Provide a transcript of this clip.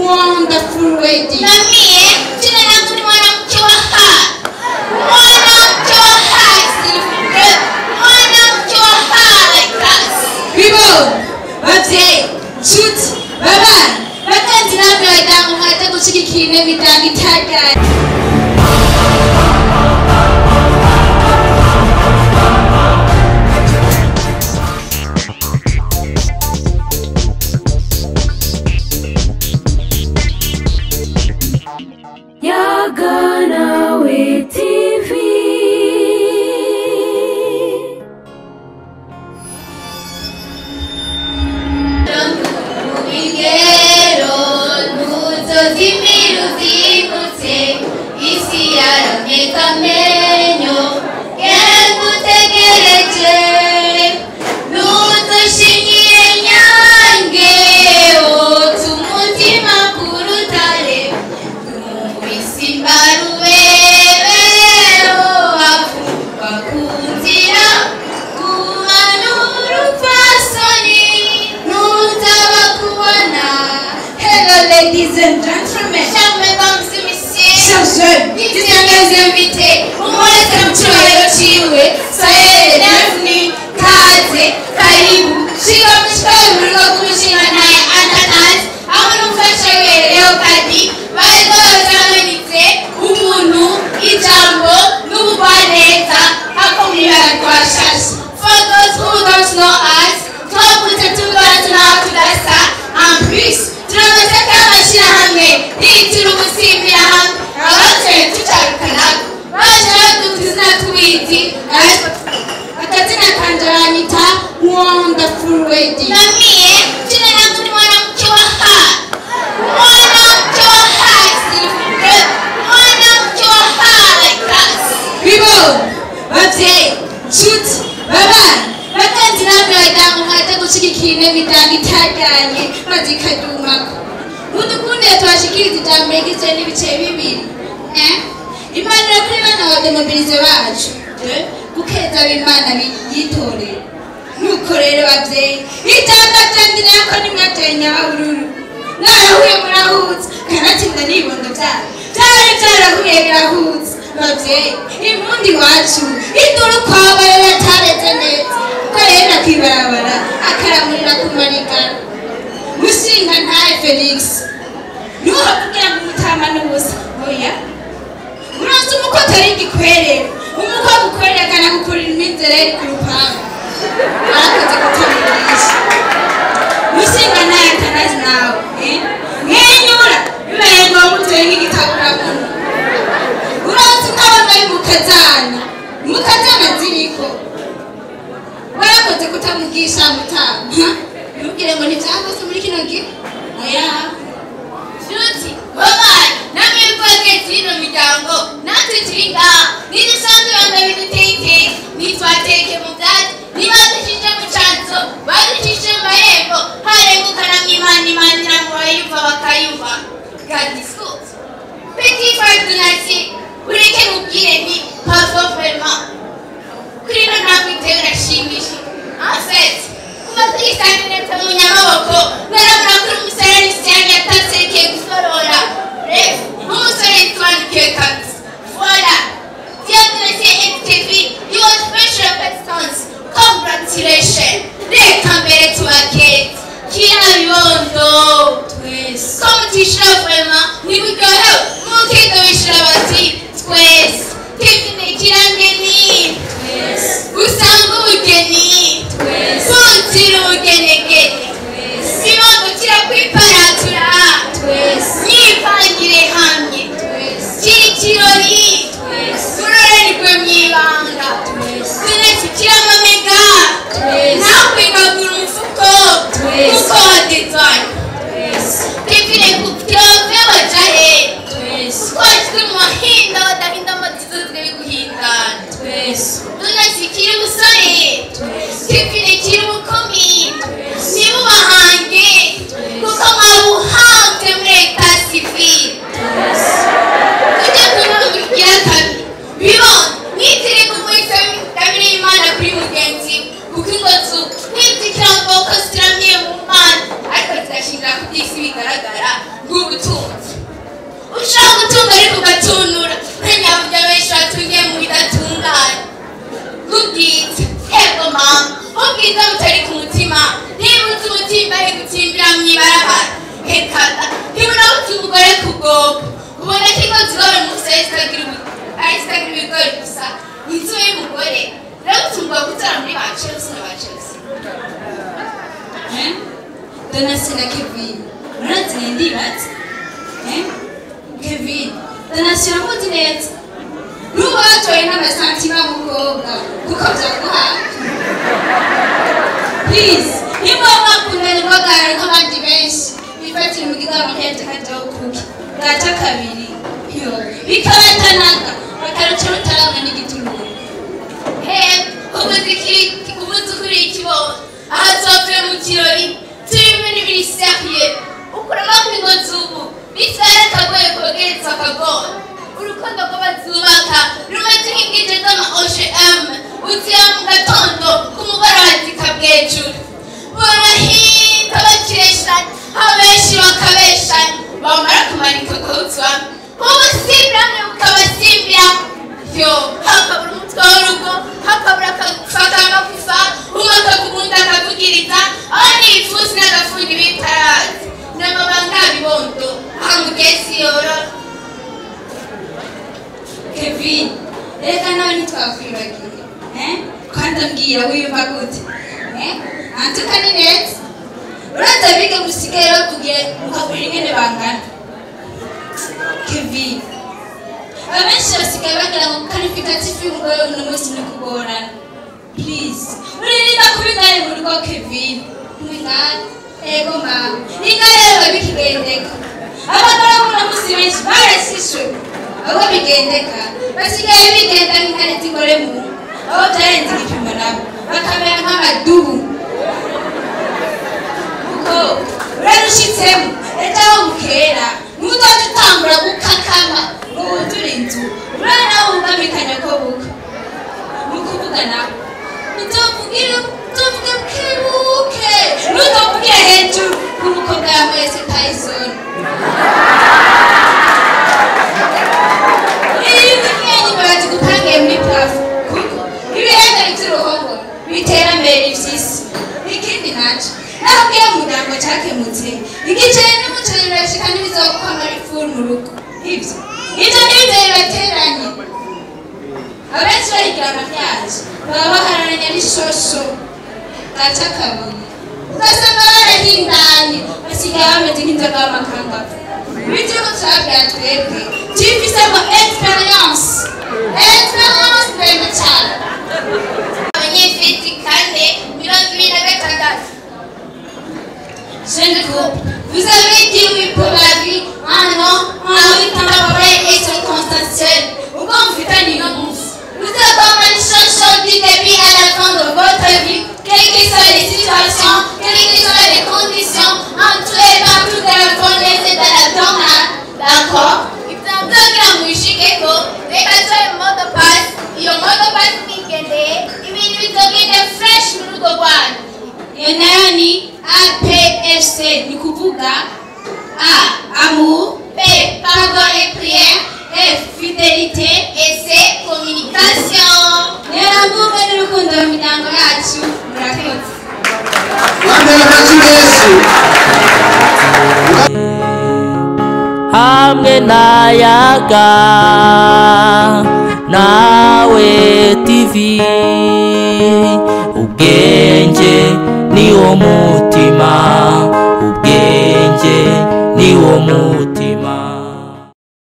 Wonderful wedding. Na mie jina langu ni mwanamke wa high. Mwanamke wa high, mwanamke wa high class. Bibo, babyeyi, nshuti, babanyi, bagenzi namwe badamu mwaje gushigikira ino miryango itajyanye. Yaganawe TV. Mubigero ntuzozimira uzimutse isi yarameka amenyo yagutegereje ntuzoshinyiye nyange wotsa umutima ku rutare rw'umubisimba rubebeho afungwa ku nzira kumanura upfasoni ntuzaba kubona. Hello ladies and gentlemen. Chers mesdames et messieurs, Chers jeunes, distingués invités, umuretse mu cyubahiro ciwe, soyez bienvenue, kaze, karibu, shika mushikawe mu rugo rw'umushingantahe Athanase, hamwe n'umufasha wiwe Leokadi, bariko bazamanitse umuntu, ijambo n'ubugwaneza hako mw'ibara rwa shashe. For those who don't know us, twavutse tungana tunaho tudasa, en plus, turamasaka y'amashyirahamwe, nitira ugusimbira hamwe, abatoye tucarukanako, baje baduha utuzina tw'ibiti, ariko akazina kanje banyita Wonderful Wedding. Na mie jina langu ni mwanamke wa high. Mwanamke wa high, mwanamke wa high class. Bibo, babyeyi, nshuti, babanyi, bagenzi namwe badamu mwaje gushigikira ino miryango itajyanye maze ikadumako. Mudukunde tubashikirize ijambo rigizwe n'ibice bibiri. Impanuro kuri bana ba démobilisés bacu. Gukeza ab'Imana yitorera. Nuko rero babyeyi, ijambo ryanje nako nimwateye Nyabururu. Mwarahuye murahuza, kanatsinda n'ibibondo byanyu. Byari byarahuye birahuza. Babyeyi, impundi iwacu, induru kwaba rero atareze neza. Ko rero kwibarabara, akaramurira ku marigara. Mushinga ntahe Felix. Nuhavugira ngo umutama n'ubusa. Oya. Uronse umukwe atari igikwerere. Umukwe agukwerera akanagukurira imizereri ku rupangu. Arakoze kutamurisha. Mushinga ntahe Athanase nawe. Mwenyura, bibaye ngombwa utuye nk'igitaburamuntu. Uronse ukabona y'umukazana. Umukazana ziriko. Warakoze kutamugisha mutama. Ntubwire ngo ntivyakoze muri kino gihe. Oya. Nshuti, babaye, namwe bwogezi ino miryango, natwe turi ngaha, nidusanzwe banga biduteye iteka, nitwateke mu byatsi, nibadushije mu canzo, badushije mu marembo, harengukana mw'Imana, Imana iramubayumva bakayumva. God is good. Petit frère Donatien, ureke nkubwire nti pardon vraiment. Kuri ino ntambwe iteye urashimishije. En fait, kuva tugisangira mu nyamaboko, narabona ko uri umusore n'isiyani yatasekeye gusorora. Bref, nk'umusore nsobanukiwe kabisa. Voilà. Dear Donatien and Kevin, you are special persons. Congratulations. Reka mbere tubakeze. Kira bibondo. Twese. Ko mutishura vraiment, ntiburyohewe. Mukiga bishura bati twese. Kevin kirangeni. Twese. Usanga ubugeni. Twese. Buzira ubugenegene. Twese. Bibondo kirakwiparatura. Twese. Myipangire hamwe. Twese. Kiri kirori. Twese. Turorerwe mw'ibanga. Twese. Tunesi kiramamega. Twese. Nakwigagura umufuko. Twese. Kuko wadezanye. Twese. Kevin kuvyove waja he. Twese. Kuko washizwe mu mahinda badahinda amazina. Gutimba gutimbira mw'ibarabara hekata ntibona uti umugore kugoka ubona ko ingo zigora umunsi ayisitagira ibigori gusa inzu y'umugore rero umugabo gutora muri ba Chelsea na ba Chelsea. Donatien na Kevin urazi ndibatse Kevin Donatien uramuzi neza n'ubu batoye n'amasantima mukobwa kuko byaguhaye. Please niba mwakundanye guhagarara nk'abandi benshi bifatira umugiga muhebye hajyaho kuki bwaca kabiri yo bikabatanaga bakaruca rutarabona n'igitururo. Umuzukuri ikibondo aha tubavuye mu kirori turi ibintu biri seriye ukuramo ingo z'ubu bitwara akagoye kogeretse akagora urukundo rw'abazubaka rumeze nk'inginje z'ama OGM uziya mu gatondo ku mugoroba zikabwejura barahinda bakireshanya abenshi bakabeshanya bamara kumanika ukawutswamo ubusimbirane bukabasimbira yo hakabura umutwe w'urugo hakabura akamagufa umwe akavuga akavugiriza aho n'ibifusi n'agafundi bitarazi n'amabanga bibondo aha mugezi yorora. Kevin reka nawe ntitwakwibagiye kandi ambwira wiyumva gute antuka ni neza uraza biga musigaye bakugira mukagurira ingene bangana. Kevin abenshi basigaye bagira ngo qualificatif y'umugore uno munsi ni kugorana. Please uririnda kuba ingare mu rugo Kevin mwingare ego mama ingare rero bikigendeka abagore b'uno munsi benshi barasishwe aho bigendeka basigaye bigenda nk'intare z'ingore mu ngo aho byarenze igipimo nabo bakamera nk'amadubu kuko urarushitsemo ejo aho bukera ntuzoca utangura gukakama ngo wuzure inzu urare nawe wungamikanya ko buka mu kuvuga nawe uzovuge bukebuke ntuzovugire hejuru nk'umukobwa yambaye se Tyson. Zigupangiye muri plafo kuko ibihenda by'uruhongo biterambere ivyisi. Ikindi naco naho ugiye mu muryango cakemutse igiceri n'umuceri birashika ntibizokwamara ifuru mu rugo ivyo nibyo bibateranye abenshi barigira amavyaje baba bahararanye n'ishosho gaca kabiri ugasanga barahindanye basigaye bameze nk'inzoga y'amakangavu. Ibitego turabwira twebwe tubifisemo experience ndende cyane. Abanyefiti 4:26. Jeune couple, vous avez dit oui pour la vie, un an, en oui temporaire et circonstanciel, ou comme vous avez une chanson du début à la fin de votre vie, quelles que soient les situations, quelles que soient les conditions, en tout et partout de la fournaise et de la tornade, d'accord? Ibyo mwishikeko reka tore mot de passe iyo mot de passe mwigendeye ibintu bizogenda fresh mu rugo rwanyu. Iyo nayo ni APFC ni kuvuga A amour, P pardon et prière, F fidélité et C communication. Niyo rambuwe n'urukundo mu miryango yacu murakoze. Hamwe nayaga nawe TV ubwenge ni wo.